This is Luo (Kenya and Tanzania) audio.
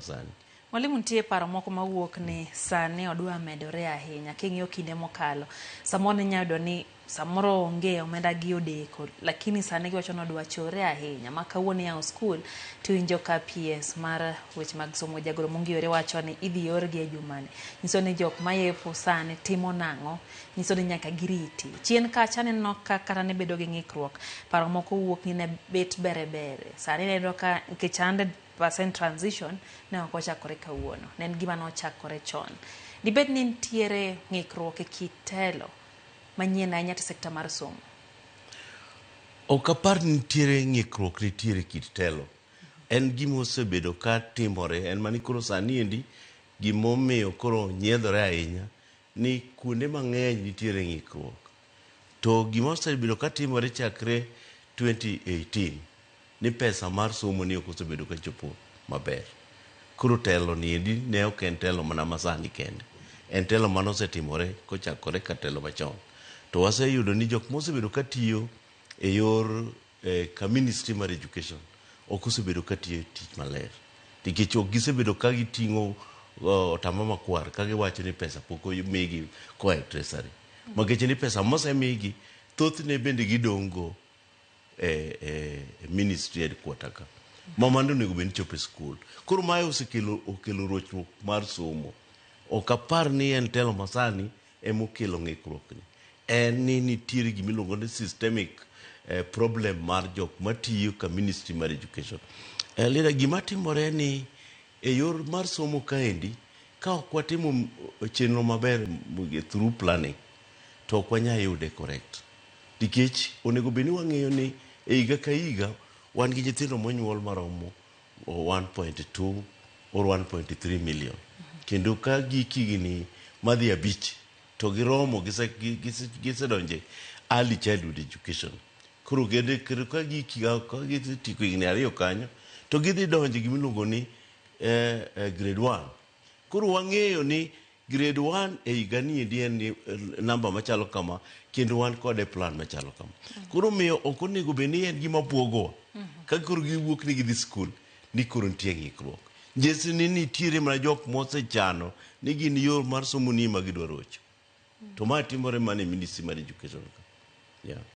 Sani. Mwalimu, nitie paro moko mawuok ni sani odwa medore ahinya king'iyo kinde mokalo. Samoro inyalo yudo ni samoro onge omenda gi odeko, lakini sani giwacho ni odwa chore ahinya. Ma kawuono iyawo skul tiwinjo ka PS mar weche mag somo jagoro mongiyore wacho ni idhi orgi e jumani. Nyiso ni jok mayepo sani timo nang'o? Nyiso ni nyaka giriti. Chien kacha aneno ka kata ne bedo gi ng'ikruok. Paro moko wuok ni ne bet bere bere. Sani ineno ka nikech 100% transition ne ok ochakore kawuono. Ne en gima nochakore chon. Dibed ni nitiere ng'ikruok e kit telo manyien ahinya to sekta mar somo? Ok apar ni nitiere ng'ikruok nitiere kit telo. En gima osebedo ka timore, en mani koro sani endi gimomiyo koro nyiedhore ahinya ni kuonde mang'eny nitiere ng'ikruok. To gima osebedo ka timore chakre 2018 ni pesa mar somo ni ok osebedo ka chopo maber. Koro telo ni endi ne ok en telo mana masani kende. En telo mane osetimore kochakore ka telo machon. To waseyudo ni jok mosebedo ka tiyo e yor ka ministry mar education ok osebedo ka tiyo tich maler. Nikech ok gisebedo ka giting'o otamba makwar ka giwacho ni pesa pok omigi koa e treasury. Makech ni pesa mosemigi thothne bende gidong' go e ministry headquarter ka. Ma mano onego bed ni chopo e skul. Koro mae osekelo okelo rochruok mar somo. Ok apar ni en telo masani emokelo ng'ikruok ni. En ni nitiere gimiluongo ni systemic problem mar jok matiyo ka ministry mar education. Lida, gima timore ni e yor mar somo kaendi, ka ok watimo chenro maber through planning, to ok wanyal yude correct. Nikech onego bed ni wang'eyo ni e higa ka higa wan gi nyithindo monyuol maromo 1.2 or 1.3 million. Kendo ka gik higni madhi 5 to giromo gisedonje early childhood education. Koro kendo ka gik ka gisetieko higni 2 kanyo to gidhi donje gimiluongo ni grade 1. Koro wang'eyo ni grade 1 e higa ni endi en ni namba machalo kama kendo wan kode plan machalo kama. Koro miyo ok onego bed ni en gima buogowa. Ka koro giwuok ni gidhi skul ni koro nitie ng'ikruok. Nyisi ni nitiere mana jok mosechano ni gin yor mar somo ni ema gidwa rocho. To ma timore mana e ministry mar education ka. Yeah.